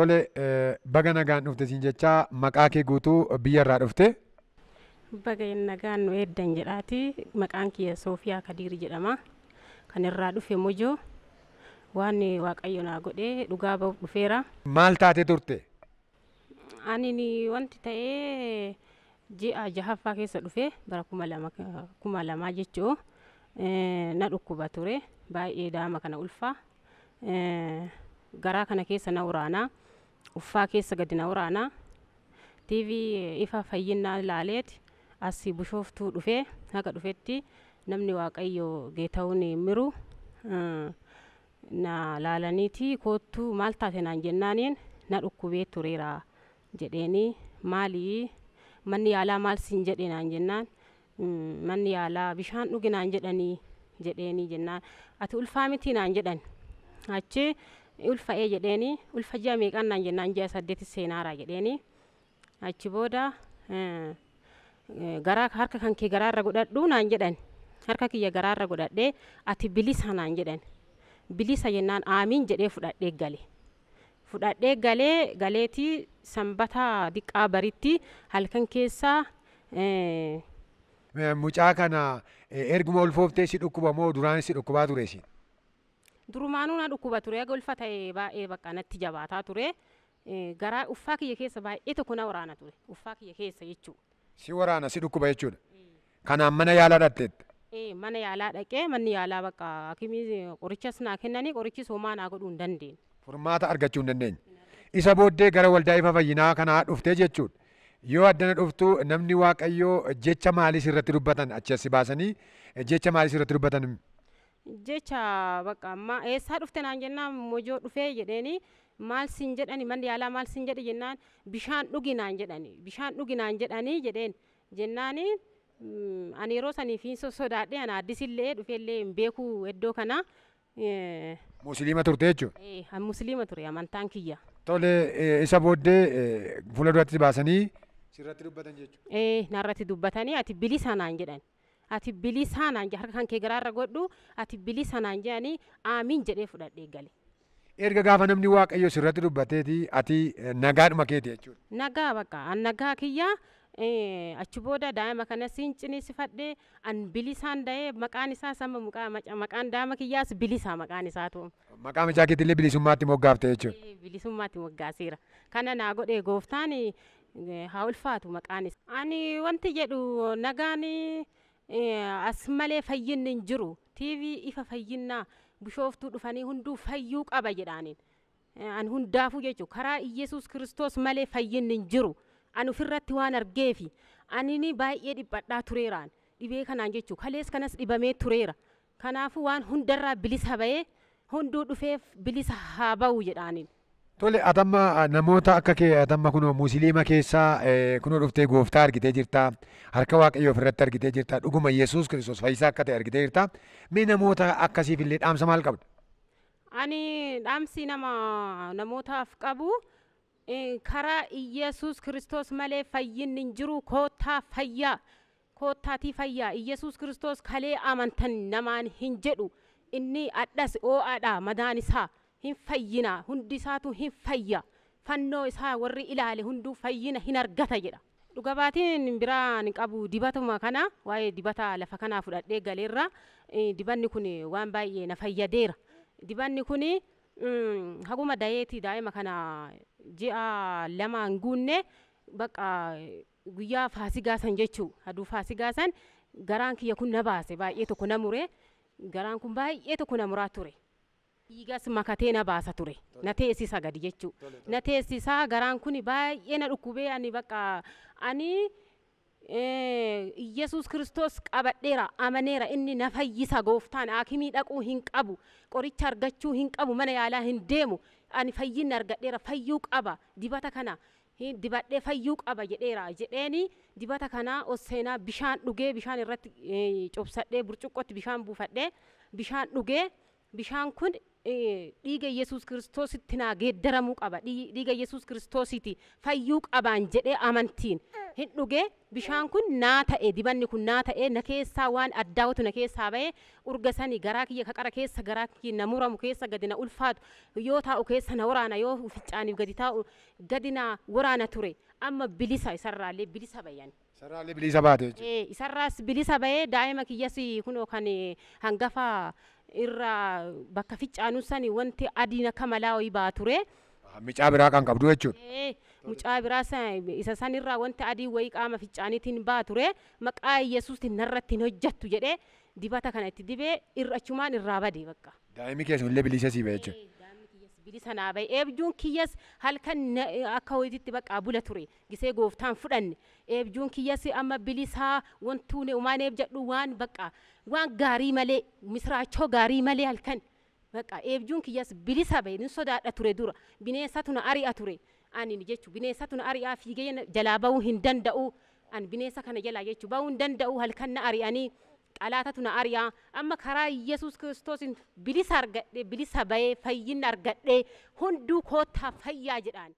Tole, baga nagaan dhufte siin jechaa, maqaa kee guutuu, biyya irraa dhufte. Baga nagaan nu eeddan jedhaati. Maqaan kiyya Soofiyaa Kadiir jedhama. Kan irraa dhufe Mojoo. Waan Waaqayyo naa godhee dhugaa ba'uuf dhufeera. Maal taatee turte? Ani wanti ta'ee ji'a jahaffaa keessa dhufe, bara 2000 jechuu. Na dhukkuba ture baay'ee, daama kana ulfaa garaa kana keessa na waraanaa, uffaa keessa gadi na waraanaa. TV ifa fayyinaa ilaaleeti as Bishooftuu dhufee. Haga dhufetti namni Waaqayyo Geeta'uun miru na laalaniiti, "Koottuu, maal taate?" naan jennaaniin, "Na dhukkubee tureera" jedheeni. "Maali, manni yaalaa maal siin jedhe?" naan jennaan, "Manni yaalaa bishaan dhugi naan jedhanii" jedheeni. Jennaan, "Ati ulfaa miti?" naan jedhan. Achi "Ulfa'ee" jedheeni. "Ulfa ji'a meeqaan?" naan jennaan, "Ji'a 8 seenaaraa" jedheeni. Achi booda, "Garaa harka kan kee garaarra godhadhu" naan jedhan. Harka kiyya garaarra godhadhee, "Ati bilisa" naan jedhan. Bilisa jennaan, "Aamiin" jedhee fudhadhee gale. Fudhadhee galee, galeetii Sanbata diqqaa baritti halkan keessaa Mucaa kana erguma ulfooftee si dhukkuba moo duraanis si dhukkubaa ture si? Durumaanuu na dhukkuba ture. Haga ulfa ta'e baay'ee bakka natti jabaataa ture. Garaa uffaa kiyya keessa baay'ee tokko na waraana ture. Uffaa kiyya keessa jechuudha. Si waraana, si dhukkuba jechuudha. Kanaan mana yaalaa dhaqxeetta? Mana yaalaa dhaqee, manni yaalaa bakka hakimii qorichas naa kennanii, qorichis homaa naa godhuu hin dandeenye. Furmaata argachuu hin dandeenye. Isa booddee gara waldaa ifa fayyinaa kanaa dhuftee jechuudha. Yoo addana dhuftu namni Waaqayyoo jecha maalii sirratti dubbatan? Achi as baasanii jecha maalii sirratti dubbatan? Jecha bakka amma "Eessaa dhufte?" naan jennaan, "Mojoo dhufee" jedheeni. "Maal siin jedhani? Manni yaalaa maal siin jedhe?" jennaan, "Bishaan dhugi naan jedhani, bishaan dhugi naan jedhanii" jedheen. Jennaani ani yeroo sanii fi sodaadhee, ana addisillee dhufeellee hin beeku iddoo kana. Musliima turte jechuudha. Musliima ture amantaan kiyya. Tole, isa booddee fuula duratti baasanii sirratti dubbatan jechuudha. Narratti dubbatanii, "Ati bilisa" naan jedhan. "Ati bilisa" naan jedhan. "Harka kan kee garaarra godhu, ati bilisa" naan jedhanii, "Aamiin" jedhee fudhadhee gale. Erga gaafa namni Waaqayyo sirratti dubbateeti ati nagaadhuma keeti jechuudha. Nagaa bakka an nagaa kiyya. Achi booda daa'ima kana siin ciniinsifadhee, an bilisaan da'ee. Maqaan isaa sama, maqaan daa'ima kiyyaas Bilisa maqaan isaatu. Maqaa mucaa keetillee bilisummaatti moggaafte jechuudha. Bilisummaatti moggaaseera. Kana naa godhe gooftaan, haa ulfaatu maqaan isaa. Ani wanti jedhu, nagaan as malee fayyinni hin jiru. TV ifa fayyinaa Bishooftuu dhufanii hunduu fayyuu qaba jedhaaniin. An hundaafuu jechuudha, karaa Iyyasuus Kiristoos malee fayyinni hin jiru. Ani ofirratti waan argeefi ani baay'ee dhiphadhaa tureeraan dhibee kanaan jechuudha. Kalees kanas dhibamee tureera. Kanaafuu waan hundarraa bilisa ba'ee, hunduu dhufeef bilisa haa ba'u jedhaaniin. Tole, atamma namoota akka kee atamma kunoo musliima keessaa kunoo dhuftee gooftaa argitee jirta. Harka Waaqayyoo ofirratti argitee jirta. Dhuguma Yesuus Kiristoos fayyisaa akka ta'e argitee jirta. Mee namoota akkasiif illee dhaamsa maal qabda? Ani dhaamsi nama namootaaf qabu, karaa Iyyasuus Kiristoos malee fayyinni hin jiru. Koottaa fayyaa, koottaatii fayyaa. Iyyasuus Kiristoos kalee amantan namaan hin jedhu, inni adhas oo'aadha, madaan isaa hin fayyina, hundi isaatu hin fayya, fannoo isaa warri ilaale hunduu fayyina hin argata jedha. Dhuga baatiin biraa hin qabu, dibatuma kana, waa'ee dibata lafa kanaa fudhadhee galeerra. Dibanni kun waan baay'ee na fayyadeera. Dibanni kun haguma dayeeti daa'ima kana ji'a 2 hin guunne, bakka guyyaa Faasigaa san jechuu, aduu Faasigaa san garaan kiyya kun na baase, baay'ee tokko na mure. Garaan kun baay'ee tokko na muraa ture. Dhiigas makatee na baasa ture. Na teessisa gadi jechuu. Na teessisaa, garaan kun baay'ee na dhukkubee. Ani bakka ani Iyyasuus Kiristoos qabadheera, amaneera, inni na fayyisa gooftaan. Haakimii dhaquu hin qabu, qoricha argachuu hin qabu, mana yaalaa hin deemu, ani fayyinni argadheera, fayyuu qaba, dibata kana dibadhee fayyuu qaba jedheera jedheeni. Dibata kana ol seenaa bishaan dhugee, bishaan irratti cobsadhee, burcuqqootti bishaan buufadhee bishaan dhugee. Bishaan kun dhiiga Yesuus Kiristoositti naa geeddaramuu qaba. Dhiiga Yesuus Kiristoosiiti fayyuu qabaan jedhee amantiin hin dhuge. Bishaan kun naa ta'e, dibanni kun naa ta'e, na keessaa waan addaawatu na keessaa ba'e. Urga sani garaa kiyya kaqara keessa, garaa kiyya na muramu keessa gadi na ulfaatu, yoo taa'u keessa na waraana, yoo fincaaniif gadi taa'u gadi na waraana ture. Amma bilisa, isarraallee bilisa bayan. Sarraallee bilisa baate jechuudha. Isarraas bilisa bahee, daa'ima kiyyas kunoo kan hangafa irraa bakka fincaanuu sani wanti adiin akka malaa wayii baa ture. Micaa biraa kan qabdu jechuudha. Mucaa biraa isa sanirraa wanti adii wayii qaama fincaaniitiin baa ture. Maqaa Yesuusiin narratti hin hojjettu jedhee dibata kana itti dibee, irra achumaan irraa bade bakka. Daa'imni keessan illee bilisa sii ba'e jechuudha. Daa'imni kiyyas bilisa naa ba'e. Eebjuun kiyyas halkan akka ho'iitti bakka bula ture. Gisee gooftaan fudhanne. Eebjuun kiyyas amma bilisaa, wantuun umaan eebjadhu waan bakka waan gaarii malee, misraachoo gaarii malee halkan. Bakka eebjuun kiyyas bilisa ba'e. Nin sodaadha ture dura. Bineensatu na ari'a ture. Ani jechu bineensatu na ari'aa, fiigee jalaa bahuu hin danda'u. Ani bineensa kana jalaa jechu bahuu hin danda'u, halkan na ari'anii. Xalaatatu na ari'a. Amma karaa Yesuus Kiristoosiin bilisa argadhe, bilisa bahee fayyina argadhe, hunduu koottaa fayyaa jedhaan.